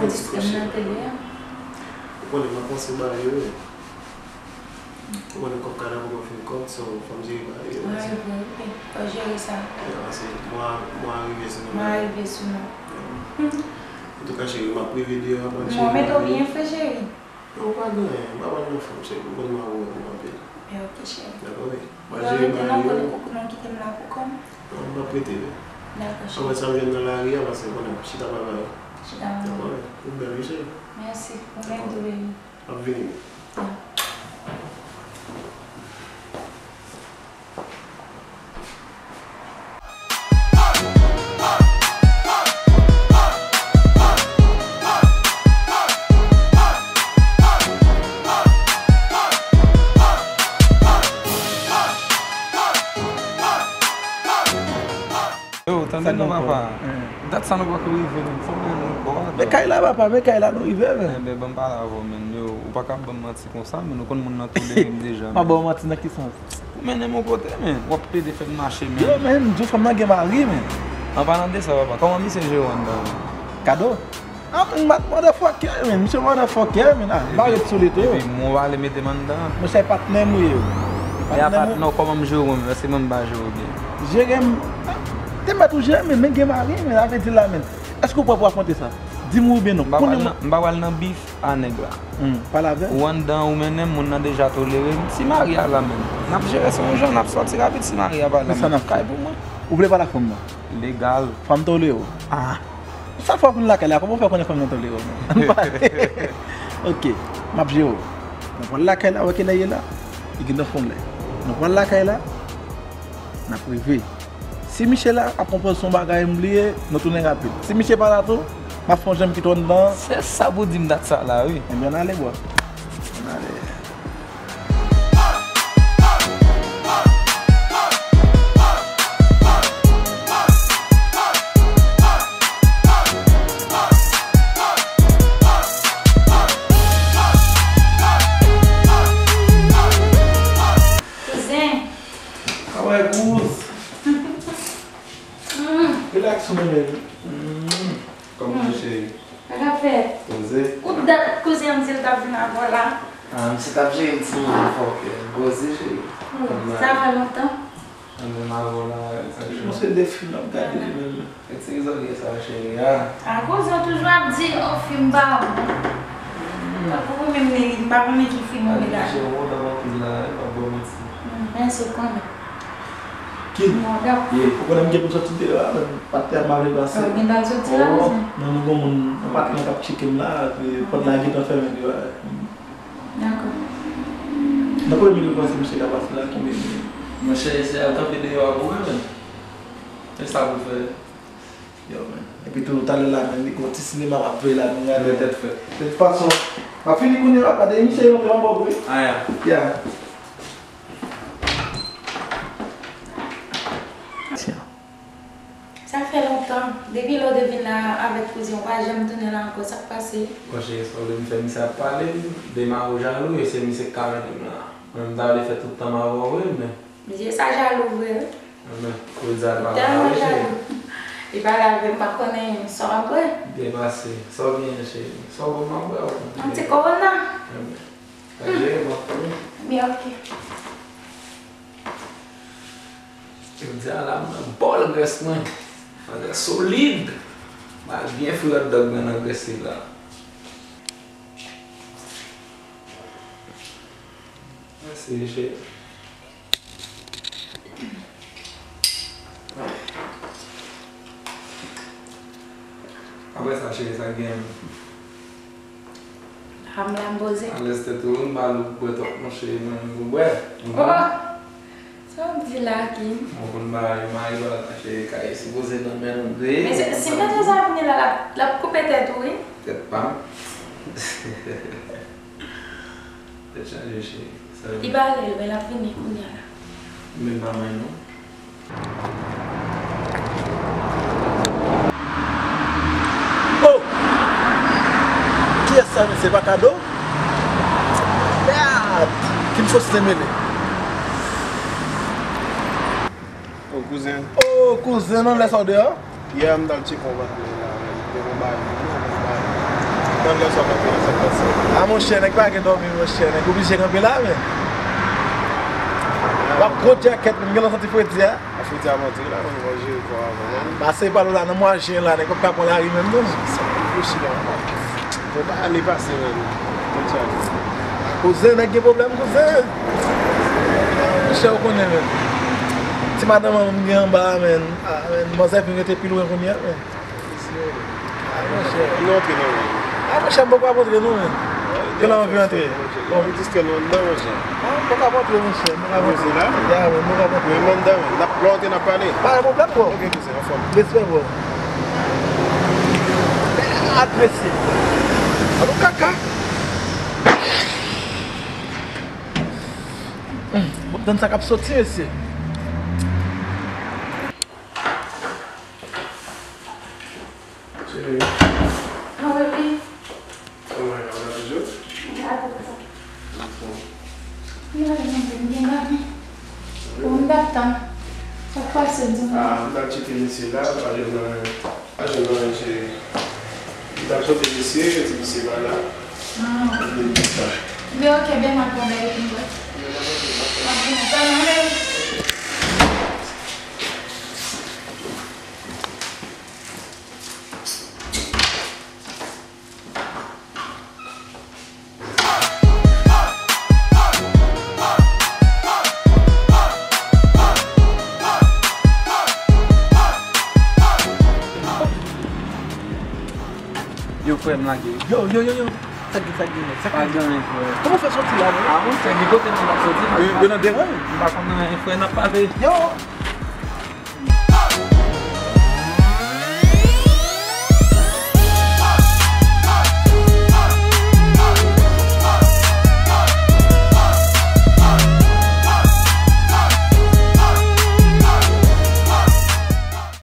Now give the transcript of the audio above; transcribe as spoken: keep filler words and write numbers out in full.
Distrè m nan tele a. Ou konnen m ap panse bagay yo, wi. Ou konnen kòb kay la poko fin kòb, so fò m jere bagay yo. Ah, e vre, ok. Fò jere sa. Yeah, paske mwa, mwa rive sou nou. Mwa rive sou nou. Antouka, cheri, m ap rive deyò a, mwen, cheri. Mwen mete w byen fre, cheri. Non, pa gen anyen. M pa pral nan fanm, cheri. Ou konn m a ou anpil. E ok, cheri. Dakò, wi. Mwen jere bagay yo. Koukou, non, kite m la pou kò m. Non, m p ap rete, wi. Dakò, cheri. Anfèt, sa m jwenn nan lari a, paske konnen chita pa bay. Chita pa bay. Dakò, wi. Ou bèl, wi, cheri. Mèsi. Ou menm tou, baby. M ap vini. Yo, tande non, papa. Dat sa nou poko rive menm. Fò m jwenn nou bò. Men kay la, papa, men kay la, nou rive, men. Enben, ban m pale avè w, men. Yo, ou pa ka ban m manti konsa, men ou konn moun nan tolere m deja, men. M a ba w manti nan ki sans? Ou mennen m yon kote, men. W ap plede fè m mache, men. Yo, men, di w fanm nan gen mari, men. An palan de sa, papa, kòman misye jere w anndan, men? Kado? Ah, men, motherfucker, men. Misye motherfucker, men. Ah, m pa ret sou li tou. Epi, mwen w ale mete m anndan. Monchè, patnè m ou ye. E a patnè w, kòman m jere w, men? Èske mwen m pa jere w byen? Jere m. Ah, te mèt ou jere, men, men gen mari, men, sa vle di la, men. Èske w prè pou afwonte sa? Di m wi oubyen non. M pa pral nan, m pa pral nan bif a nèg la. Hmm, pale avè l. Ou anndan, ou mennen m, moun nan deja tolere m. Ti mari a la menm. N ap jere sa yon jan, n ap sòti rapid, ti mari a pa la menm. Kay pou mwen. Ou vle pale ak fanm nan? Legal. Fanm tolere w. Ah. Sa fè w vin lakay la, kòman w fè konnen fanm nan tolere w menm? Ok, m ap jere w. Nou pral lakay la, wè kilè ye la. Li gentan fè yon lè. Nou pral lakay la. N ap rive. Si misye la ap konpoze yon bagay m bliye, nou tounen rapid. Si misye pa la tou, m ap fè yon jan m kite w anndan. Se sa pou di m dat sa la, wi. Ebyen, ann ale, bro. Ann ale. Kouzen. Kouzen. Relax ou menm. Kòman cheri? Sa k ap fèt? Poze. Ou dat kouzen an di l t ap vin avè w la? Ah, misye t ap jere m ti motherfucker. Poze, cheri. Sa fè lontan. Ann menm avè w la, sa k fè? Bon, se de fim l ap gade li menm. Retire zòrye sa, cheri, a. A, kouzen w toujou ap di, o, fim pa bon. Tankou ou menm, Nelly, m pa konnen ki fim ou vle gade. Cheri, ou wont anpil la, e pa bon manti. Mèsi, ou konnen. Ki? Ye, ou konnen m gen pou soti deyò a, men patnè m avè l pase. Ou gentan soti la, kouzen? Non, nou gon moun, yon patnè k ap tcheke m la, epi pòt la gentan fèmen deyò a. Dakò. Nan premye nou panse misye ka pase la, ki menm. Monchè, se al kanpe deyò a pou mwen, men. Se sa pou fè. Yo, men. Epi tou, talè la, men, li gon ti sinema m ap veye la, nou gade. Men tèt fèt. De tout fason, m ap fini kounye a, gade misye yo, yon bò, wi. Aya. Ya. Sa fè lontan. Depi lè w te vin la avèk kouzen, w pa janm tounen la ankò. Sa k pase? Bon, cheri, sa w vle m fè? Misye ap pale m de mari w jalou, e se misye k ka mennen m la. Mwen, m ta vle fè tout tan m avè w, wi, men. Mesye sa jalou vre, wi. Men, koze a pa la, wi, cheri. Li pale avè m, pa konnen sa w ap bwè. Byen pase. Sa w genyen, cheri? Sa w ban m ap bwè, ou konn. Yon ti kowona. Men, pa jere, m ap pran. Byen, ok. Jodi a la, m nan bòl grès mwen. Bagay solid. M al byen fri hot dog mwen nan grès li la. Mèsi, cheri. Apre sa, cheri, sa gen. Ham la m poze. Alèz tèt ou, m pa lou bwè twòp, monchè, mwen, m bwè. Oh! Sa w di la, Kim? Mwen konn bagay yo, mari pa ta cheri kay sipoze nan men nou de. Men se, si mèt Zafini la, l ap, l ap koupe tèt ou, wi. Tèt pa m. Tèt chaje, cheri. Li pale, men l ap vini kounye a la. Men pa mwen, non. Oh! Kiyès sa, mesye? Pa Kado? Mèd! Ki m sòs te mele? Oh, kouzen. Oh, kouzen, non, lè sa w deyò? Yè a m t al tcheke yon patnè la, men. Te gon bagay, te gon bagay. Nan lè sa kanpe la, sa k pase? A monchè, nèg pa gen dòmi, monchè, nèg oblije kanpe la, men. W ap gwo djakèt, men m genlè santi fredi a. A fredi a monte la, men mwen jere kò avan menm. Pase pa la, nan mwa jen la, nèg p ap ka pran lari menm non. Sa reflechi la. Bon, ba ane pase menm. Tout sa. Kouzen, nèg gen pwoblèm, kouzen. Monchè, ou konnen, men. Ti madanm an m gen anba a, men. A, men, manzè vin rete pi lwen kounye a, men. Mesye. A, monchè. Nou antre non, men. A, monchè, m poko ap antre non, men. Ke la anvi antre. Bon, vin distrè nou anndan, monchè. A, m poko ap antre, monchè. M poko ap antre. Poze la. Ya, men, m poko ap antre. Men m anndan, men. N ap, lè w antre, n ap pale. Pa gen pwoblèm, bro. Ok, kouzen, anfòm. Respè, bro. At, mesye. Alò, kaka. Hmm, bon, tann sa k ap soti, mesye. Cheri. Ah, wi, wi. Kòman w ye? Ou la toujou? M la toujou. Wi, madanm, mwen gen dòmi. Bon, m t ap tann. Sa k pase, di m? Ah, m t ap tcheke mesye la, m pa jwenn anyen. Pa jwenn anyen, cheri. M t ap tande mesye, yo di misye pa la. Ah. Li di sa. Men ok, ben, m ap pran bagay pou mwen. M ap vin tann mwen. Yo, frè m lage. Yo, yo, yo, yo. Sa k gen, sa k gen, sa k gen? Pa gen anyen, frè. Kòman w fè soti la, non? Ah, monchè, gen kote moun ap soti. Yo, yo nan devan. M pa konn anyen, frè, n ap pale. Yo!